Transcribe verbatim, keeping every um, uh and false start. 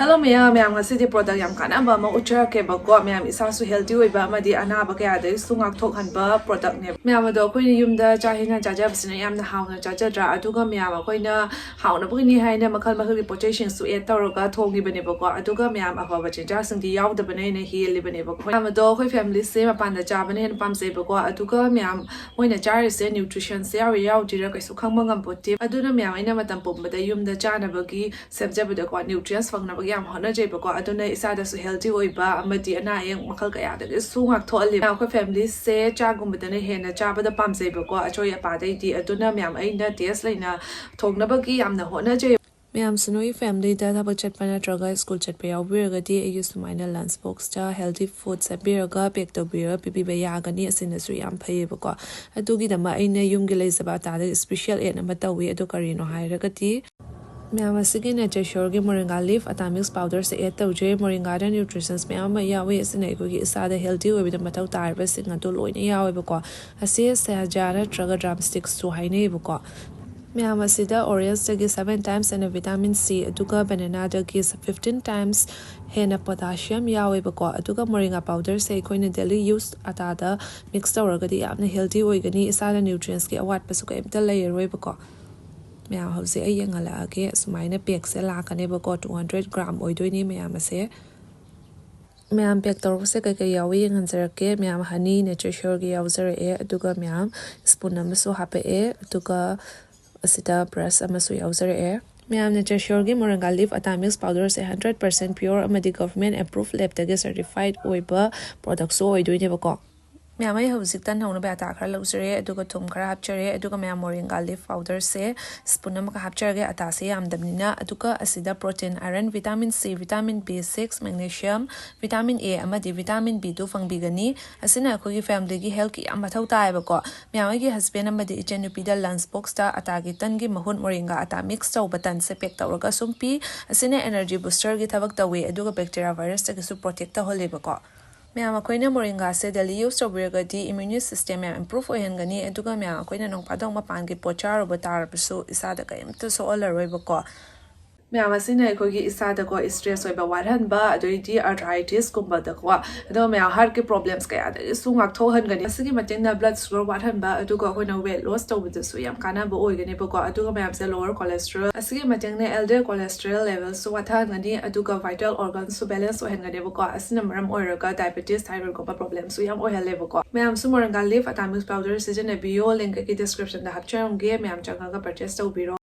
Hello ꯃꯌꯥꯝ, ꯃꯌꯥꯝ ꯉꯁꯤꯗꯤ product ꯌꯥꯝ ꯀꯥꯟꯅꯕ ꯑꯃ ꯎꯠꯆꯔꯛꯀꯦꯕꯀꯣ꯫ ꯃꯌꯥꯝ ꯏꯁꯥꯁꯨ healthy ꯑꯣꯏꯕ ꯑꯃꯗꯤ ꯑꯅꯥꯕ ꯀꯌꯥꯗꯒꯤꯁꯨ ꯉꯥꯛꯊꯣꯛꯍꯟꯕ product ꯅꯦꯕ꯫ ꯃꯌꯥꯝ ꯑꯗꯣ ꯑꯩꯈꯣꯏꯅ ꯌꯨꯝꯗ ꯆꯥꯛ ꯍꯦꯟꯖꯥꯡ ꯆꯥꯖꯕꯁꯤꯅ ꯌꯥꯝꯅ ꯍꯥꯎꯅ ꯆꯥꯖꯗ꯭ꯔꯥ? ꯑꯗꯨꯒ ꯃꯌꯥꯝ ꯑꯩꯈꯣꯏꯅ ꯍꯥꯎꯅꯕꯒꯤꯅꯤ ꯍꯥꯏꯅ ꯃꯈꯜ ꯃꯈꯜꯒꯤ ꯄꯣꯠ ꯆꯩꯁꯤꯡꯁꯨ add ꯇꯧꯔꯒ ꯊꯣꯡꯉꯤꯕꯅꯦꯕꯀꯣ꯫ ꯑꯗꯨꯒ ꯃꯌꯥꯝ ꯑꯐꯕ ꯆꯤꯟꯖꯥꯛꯁꯤꯡꯗꯤ ꯌꯥꯎꯗꯕꯅ ꯍꯦꯟꯅ ꯍꯦꯜꯂꯤꯕꯅꯦꯕꯀꯣ꯫ ꯃꯌꯥꯝ ꯑꯗꯣ ꯑꯩꯈꯣꯏ family ꯁꯦ ꯃꯄꯥꯟꯗ ꯆꯥꯕꯅ ꯍꯦꯟꯅ ꯄꯥꯝꯖꯩꯕꯀꯣ꯫ ꯑꯗꯨꯒ ꯃꯌꯥꯝ ꯃꯣꯏꯅ ꯆꯥꯔꯤꯁꯦ nutrition ꯁꯦ ꯌꯥꯎꯔꯤ ꯌꯥꯎꯗ꯭ꯔꯤꯔꯥ ꯀꯩꯁꯨ ꯈꯪꯕ ꯉꯝꯄꯣꯠꯇꯦ꯫ ꯑꯗꯨꯅ ꯃꯌꯥꯝ ꯑꯩꯅ ꯃꯇꯝ ꯄꯨꯝꯕꯗ ꯌꯨꯝꯗ ꯆꯥꯅꯕꯒꯤ ꯁꯦꯝꯖꯕꯗꯀꯣ, nutrients ꯐꯪꯅꯕꯒꯤ ꯌꯥꯝ ꯍꯣꯠꯅꯖꯩꯕꯀꯣ꯫ ꯑꯗꯨꯅ ꯏꯁꯥꯗꯁꯨ healthy ꯑꯣꯏꯕ ꯑꯃꯗꯤ ꯑꯅꯥ ꯑꯌꯦꯛ ꯃꯈꯜ ꯀꯌꯥꯗꯒꯤꯁꯨ ꯉꯥꯛꯊꯣꯛꯍꯜꯂꯤ꯫ ꯑꯩꯈꯣꯏ family ꯁꯦ ꯆꯥꯒꯨꯝꯕꯗꯅ ꯍꯦꯟꯅ ꯆꯥꯕꯗ ꯄꯥꯝꯖꯩꯕꯀꯣ, ꯑꯆꯣꯏ ꯑꯄꯥꯗꯩꯗꯤ꯫ ꯑꯗꯨꯅ ꯃꯌꯥꯝ ꯑꯩꯅ taste ꯂꯩꯅ ꯊꯣꯡꯅꯕꯒꯤ ꯌꯥꯝꯅ ꯍꯣꯠꯅꯖꯩ꯫ ꯃꯌꯥꯝꯁꯨ ꯅꯣꯏꯒꯤ family ꯗ ꯊꯕꯛ ꯆꯠꯄ ꯅꯠꯇ꯭ꯔꯒ school ꯆꯠꯄ ꯌꯥꯎꯕꯤꯔꯒꯗꯤ ꯑꯩꯒꯤ ꯁꯨꯃꯥꯏꯅ lunch box ꯇ healthy food ꯁꯦꯝꯕꯤꯔꯒ pack ꯇꯧꯕꯤꯔꯒ ꯄꯤꯕꯤꯕ ꯌꯥꯒꯅꯤ꯫ ꯑꯁꯤꯅꯁꯨ ꯌꯥꯝ ꯐꯩꯌꯦꯕꯀꯣ꯫ ꯑꯗꯨꯒꯤꯗꯃꯛ ꯑꯩꯅ ꯌꯨꯝꯒꯤ ꯂꯩꯖꯕ ꯑꯇꯥꯗ special add ꯑꯃ ꯇꯧꯏ꯫ ꯑꯗꯨ ꯀꯔꯤꯅꯣ ꯍꯥꯏꯔꯒꯗꯤ ꯃꯌꯥꯝ ꯑꯁꯤꯒꯤ Nature Sure ꯒꯤ moringa leaf ꯑꯇꯥ mix powder ꯁꯦ add ꯇꯧꯖꯩ꯫ Moringa ꯗ nutritions ꯃꯌꯥꯝ ꯑꯃ ꯌꯥꯎꯏ꯫ ꯑꯁꯤꯅ ꯑꯩꯈꯣꯏꯒꯤ ꯏꯁꯥꯗ healthy ꯑꯣꯏꯕꯗ ꯃꯊꯧ ꯇꯥꯔꯤꯕꯁꯤꯡ ꯑꯗꯨ ꯂꯣꯏꯅ ꯌꯥꯎꯋꯦꯕꯀꯣ꯫ ꯑꯁꯤ ꯁꯦꯍꯖꯥ ꯅꯠꯇ꯭ꯔꯒ drumstick ꯁꯨ ꯍꯥꯏꯅꯩꯕꯀꯣ꯫ ꯃꯌꯥꯝ ꯑꯁꯤꯗ orange ꯇꯒꯤ seven times ꯍꯦꯟꯅ vitamin C, ꯑꯗꯨꯒ banana ꯗꯒꯤ fifteen times ꯍꯦꯟꯅ potassium ꯌꯥꯎꯋꯦꯕꯀꯣ꯫ ꯑꯗꯨꯒ moringa powder ꯁꯦ ꯑꯩꯈꯣꯏꯅ daily use ꯑꯇꯥꯗ mix ꯇꯧꯔꯒꯗꯤ ꯌꯥꯝꯅ healthy ꯑꯣꯏꯒꯅꯤ꯫ ꯏꯁꯥꯗ nutrients ꯀꯤ ꯑꯋꯥꯠꯄꯁꯨ ꯀꯩꯝꯇ ꯂꯩꯔꯔꯣꯏꯕꯀꯣ꯫ ꯃꯌꯥꯝ ꯍꯧꯖꯤꯛ ꯑꯩ ꯌꯦꯡꯍꯜꯂꯛꯑꯒꯦ꯫ ꯁꯨꯃꯥꯏꯅ pack ꯁꯦ ꯂꯥꯛꯀꯅꯦꯕꯀꯣ, two hundred gram ꯑꯣꯏꯗꯣꯏꯅꯤ ꯃꯌꯥꯝ ꯑꯁꯦ꯫ ꯃꯌꯥꯝ pack ꯇꯧꯔꯛꯄꯁꯦ ꯀꯩꯀꯩ ꯌꯥꯎꯏ ꯌꯦꯡꯍꯟꯖꯔꯛꯀꯦ꯫ ꯃꯌꯥꯝ honey Nature Sure ꯒꯤ ꯌꯥꯎꯖꯔꯛꯑꯦ, ꯑꯗꯨꯒ ꯃꯌꯥꯝ spoon ꯑꯃꯁꯨ ꯍꯥꯞꯄꯛꯑꯦ, ꯑꯗꯨꯒ ꯑꯁꯤꯗ brush ꯑꯃꯁꯨ ꯌꯥꯎꯖꯔꯛꯑꯦ꯫ ꯃꯌꯥꯝ Nature Sure ꯒꯤ moringa leaf ꯑꯇꯥ mix powder ꯁꯦ hundred percent pure ꯑꯃꯗꯤ government approve lab ꯇꯒꯤ certified ꯑꯣꯏꯕ product ꯁꯨ ꯑꯣꯏꯗꯣꯏꯅꯦꯕꯀꯣ꯫ ꯃꯌꯥꯝ ꯑꯩ ꯍꯧꯖꯤꯛ ꯇꯟ ꯍꯧꯅꯕ ꯑꯇꯥ ꯈꯔ ꯂꯧꯖꯔꯦ, ꯑꯗꯨꯒ ꯊꯨꯝ ꯈꯔ ꯍꯥꯞꯆꯔꯦ, ꯑꯗꯨꯒ ꯃꯌꯥꯝ moringa leaf powder ꯁꯦ spoon ꯑꯃꯒ ꯍꯥꯞꯆꯔꯒꯦ꯫ ꯑꯇꯥꯁꯦ ꯌꯥꯝꯗꯕꯅꯤꯅ꯫ ꯑꯗꯨꯒ ꯑꯁꯤꯗ protein, iron, vitamin C, vitamin B six, magnesium, vitamin A ꯑꯃꯗꯤ vitamin B two ꯐꯪꯕꯤꯒꯅꯤ꯫ ꯑꯁꯤꯅ ꯑꯩꯈꯣꯏꯒꯤ family ꯒꯤ health ꯀꯤ ꯌꯥꯝ ꯃꯊꯧ ꯇꯥꯏꯌꯦꯕꯀꯣ꯫ ꯃꯌꯥꯝ ꯑꯩꯒꯤ husband ꯑꯃꯗꯤ ꯏꯆꯟꯅꯨꯄꯤꯗ lunch box ꯇ ꯑꯇꯥꯒꯤ ꯇꯟꯒꯤ ꯃꯍꯨꯠ moringa ꯑꯇꯥ mix ꯇꯧꯕ ꯇꯟꯁꯦ pack ꯇꯧꯔꯒ ꯁꯨꯝ ꯄꯤ꯫ ꯑꯁꯤꯅ energy booster ꯒꯤ ꯊꯕꯛ ꯇꯧꯋꯤ, ꯑꯗꯨꯒ bacteria virus ꯇꯒꯤꯁꯨ protect ꯇꯧꯍꯜꯂꯦꯕꯀꯣ꯫ ꯃꯌꯥꯝ ꯑꯩꯈꯣꯏꯅ moringa ꯁꯦ daily use ꯇꯧꯕꯤꯔꯒꯗꯤ immune system ꯌꯥꯝ improve ꯑꯣꯏꯍꯟꯒꯅꯤ, ꯑꯗꯨꯒ ꯃꯌꯥꯝ ꯑꯩꯈꯣꯏꯅ ꯅꯣꯡ ꯐꯥꯗꯣꯛ ꯃꯄꯥꯟꯒꯤ ꯄꯣꯠ ꯆꯥꯔꯨꯕ ꯇꯥꯔꯕꯁꯨ ꯏꯁꯥꯗ ꯀꯔꯤꯝꯇ ꯁꯣꯛꯍꯜꯂꯔꯣꯏꯕꯀꯣ꯫ ꯃꯌꯥꯝ ꯑꯁꯤꯅ ꯑꯩꯈꯣꯏꯒꯤ ꯏꯁꯥꯗꯀꯣ stress ꯑꯣꯏꯕ ꯋꯥꯠꯍꯟꯕ, ꯑꯗꯩꯗꯤ arthritis ꯀꯨꯝꯕꯗꯀꯣ, ꯑꯗꯨꯒ ꯃꯌꯥꯝ heart ꯀꯤ problems ꯀꯌꯥꯗꯒꯤꯁꯨ ꯉꯥꯛꯊꯣꯛꯍꯟꯒꯅꯤ꯫ ꯑꯁꯤꯒꯤ ꯃꯇꯦꯡꯅ blood sugar ꯋꯥꯠꯍꯟꯕ, ꯑꯗꯨꯒ ꯑꯩꯈꯣꯏꯅ weight loss ꯇꯧꯕꯗꯁꯨ ꯌꯥꯝ ꯀꯥꯟꯅꯕ ꯑꯣꯏꯒꯅꯦꯕꯀꯣ꯫ ꯑꯗꯨꯒ ꯃꯌꯥꯝꯁꯦ lower cholesterol, ꯑꯁꯤꯒꯤ ꯃꯇꯦꯡꯅ L D L cholesterol levels ꯁꯨ ꯋꯥꯠꯊꯍꯟꯒꯅꯤ, ꯑꯗꯨꯒ vital organs ꯁꯨ balance ꯑꯣꯏꯍꯟꯒꯅꯦꯕꯀꯣ꯫ ꯑꯁꯤꯅ ꯃꯔꯝ ꯑꯣꯏꯔꯒ diabetes, thyroid ꯒꯨꯝꯕ problems ꯁꯨ ꯌꯥꯝ ꯑꯣꯏꯍꯜꯂꯦꯕꯀꯣ꯫ ꯃꯌꯥꯝꯁꯨ moringa leaf Atamix powder ꯁꯤꯖꯤꯟꯅꯕꯤꯌꯣ, link ꯑꯩꯒꯤ description ꯗ ꯍꯥꯞꯆꯔꯝꯒꯦ, ꯃꯌꯥꯝ ꯆꯪꯉꯒ purchase ꯇꯧꯕꯤꯔꯣ꯫